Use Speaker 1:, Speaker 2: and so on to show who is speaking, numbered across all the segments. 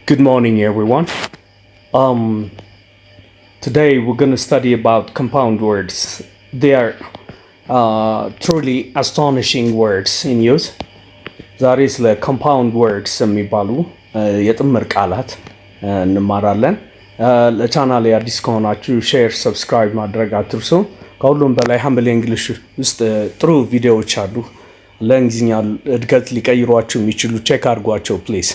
Speaker 1: Good morning, everyone. Today we're going to study about compound words. They are truly astonishing words in use. ዛሬ ስለ compound words የሚባሉ የጥምር ቃላት እንማራለን። ለቻናሌ አዲስ ከሆናችሁ share፣ subscribe ማድረግ አትርሱ። ከሁሉም በላይ Humble English ውስጥ ጥሩ ቪዲዮዎች አሉ። ለእንግሊዝኛ እድገት ሊቀይሯችሁ የሚችሉ check አድርጓቸው please።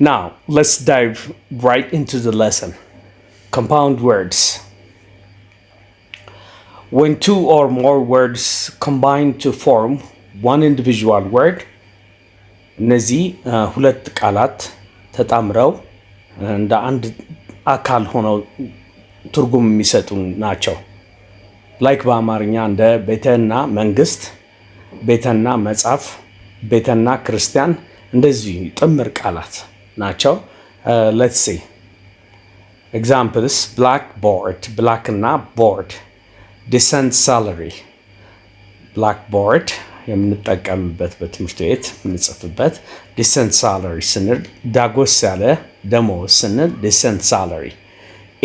Speaker 1: Now let's dive right into the lesson. Compound words. When two or more words combine to form one individual word, እነዚህ ሁለት ቃላት ተጣምረው እንደ አንድ አካል ሆነው ትርጉም የሚሰጡ ናቸው። Like በአማርኛ እንደ ቤተና መንግስት፣ ቤተና መጽሐፍ፣ ቤተና ክርስቲያን እንደዚህ ጥምር ቃላት ናቸው። Let's see examples: blackboard፣ black እና board፣ decent salary። Blackboard የምንጠቀምበት በትምህርት ቤት የምንጽፍበት፣ decent salary ስንል ዳጎስ ያለ ደሞዝ ስንል decent salary።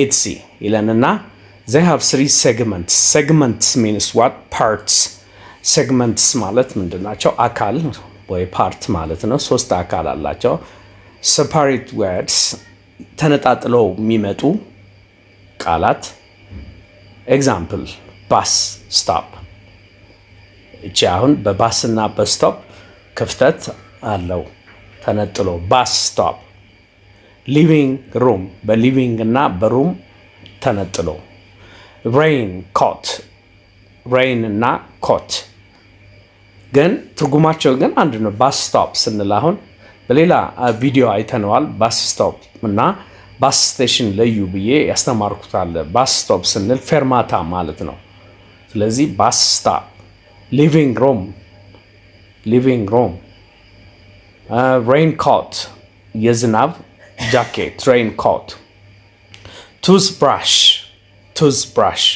Speaker 1: Etc ይለንና they have three segments. Segments means what? Parts. Segments ማለት ምንድን ናቸው? አካል ወይ part ማለት ነው። ሶስት አካል አላቸው። Separate words፣ ተነጣጥለው የሚመጡ ቃላት። Example, bus stop። እቺ አሁን በባስ እና በ stop ክፍተት አለው ተነጥሎ bus stop። Living room፣ በ living እና በ room ተነጥሎ። Rain coat፣ rain እና ኮት ግን ትርጉማቸው ግን አንድ ነው። Bus stop ስንል አሁን በሌላ ቪዲዮ አይተነዋል። Bus stop እና bus station ለዩ ብዬ ያስተማርኩት አለ። Bus stop ስንል ፌርማታ ማለት ነው። ስለዚህ bus stop፣ living room፣ living room፣ raincoat የዝናብ ጃኬት raincoat፣ toothbrush፣ toothbrush።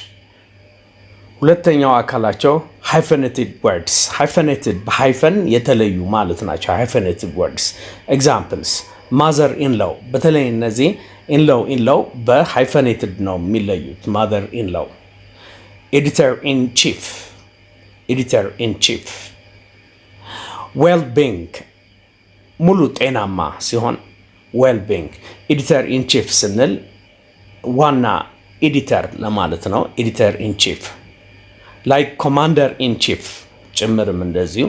Speaker 1: ሁለተኛው አካላቸው hyphenated words። Hyphenated በ hyphen የተለዩ ማለት ናቸው። Hyphenated words examples, mother in law። በተለይ እነዚህ in law፣ in law በ hyphenated ነው የሚለዩት። Mother in law፣ editor in chief፣ editor in chief፣ well being ሙሉ ጤናማ ሲሆን well being። Editor in chief ስንል ዋና editor ለማለት ነው። Editor in chief, like commander in chief ጭምርም እንደዚሁ።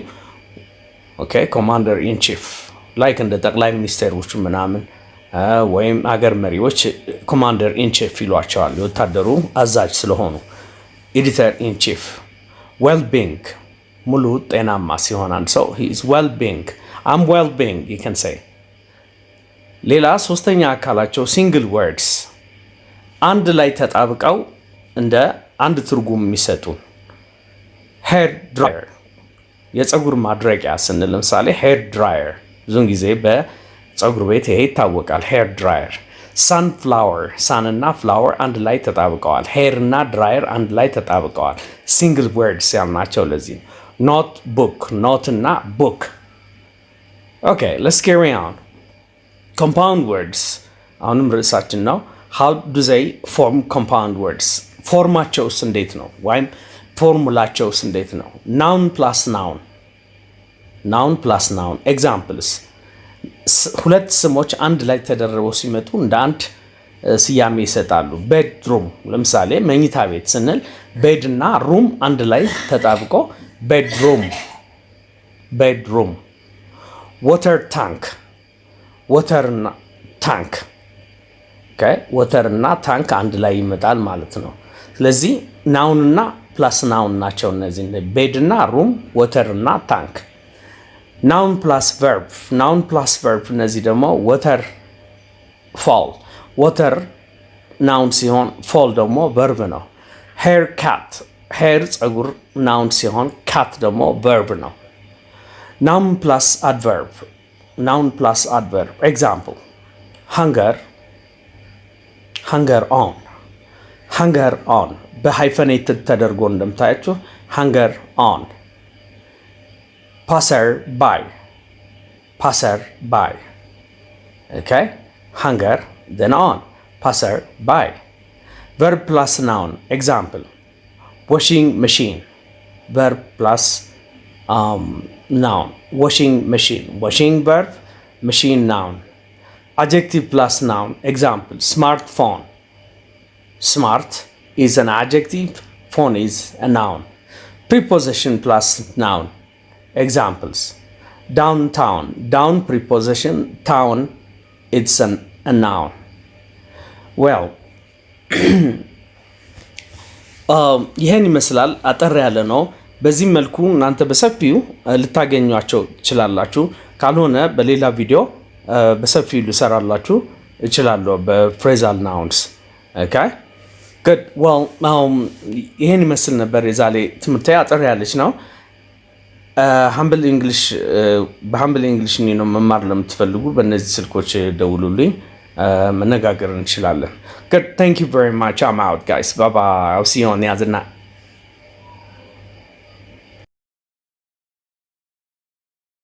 Speaker 1: Okay, commander in chief like እንደ ጠቅላይ ሚኒስቴሮቹ ምናምን ወይም አገር መሪዎች commander in chief ይሏቸዋል የወታደሩ አዛዥ ስለሆኑ። Editor in chief፣ well being ሙሉ ጤናማ ሲሆን አንድ ሰው he is well being, I'm well being you can say። ሌላ ሶስተኛ አካላቸው single words፣ አንድ ላይ ተጣብቀው እንደ አንድ ትርጉም የሚሰጡ። Hair dryer፣ የፀጉር ማድረቂያ ስንል ለምሳሌ hair dryer ብዙውን ጊዜ በፀጉር ቤት ይሄ ይታወቃል። Hair dryer። Sunflower፣ sun እና flower አንድ ላይ ተጣብቀዋል። Hair እና dryer አንድ ላይ ተጣብቀዋል። Single words ያልናቸው ለዚህ ነው። Notebook፣ note እና book። Okay, let's carry on. Compound words አሁንም ርዕሳችን ነው። How do they form compound words? Form ኣቸውስ እንዴት ነው? ወይም ፎርሙላቸውስ እንዴት ነው? Noun plus noun፣ noun plus noun። Examples፣ ሁለት ስሞች አንድ ላይ ተደርበው ሲመጡ እንደ አንድ ስያሜ ይሰጣሉ። Bedroom ለምሳሌ መኝታ ቤት ስንል bed እና room አንድ ላይ ተጣብቆ bedroom፣ bedroom። Water tank፣ water እና tank፣ water እና tank አንድ ላይ ይመጣል ማለት ነው። ስለዚህ noun እና plus noun ናቸው እነዚህ bed እና room፣ water እና tank። Noun plus verb፣ noun plus verb። እነዚህ ደግሞ waterfall፣ water noun ሲሆን fall ደግሞ verb ነው። Hair cut፣ hair ፀጉር noun ሲሆን cut ደግሞ verb ነው። Noun plus adverb፣ noun plus adverb። Example, hanger፣ hanger on፣ hanger on በ hyphenated ተደርጎ እንደምታያችሁ hanger on። Passer by፣ passer by። Okay, Hunger, then on, passer by. Verb plus noun. Example: washing machine. Verb plus noun, washing machine. Washing verb, machine noun. Adjective plus noun. Example: smartphone. Smart is an adjective, phone is a noun. Preposition plus noun. Examples: downtown. Down preposition, town, it's a noun. Well, ይህን ይመስላል። አጠር ያለ ነው። በዚህ መልኩ እናንተ በሰፊው ልታገኟቸው ትችላላችሁ። ካልሆነ በሌላ ቪዲዮ በሰፊው ልሰራላችሁ እችላለሁ በ phrasal nouns። Okay, good. Well, ይህን ይመስል ነበር የዛሬ ትምህርት። አጠር ያለች ነው። Humble English፣ በ Humble English ነው መማር ለምትፈልጉ በእነዚህ ስልኮች ደውሉልኝ፣ መነጋገር እንችላለን። Good, thank you very much. I'm out, guys. Bye bye. I'll see you on the other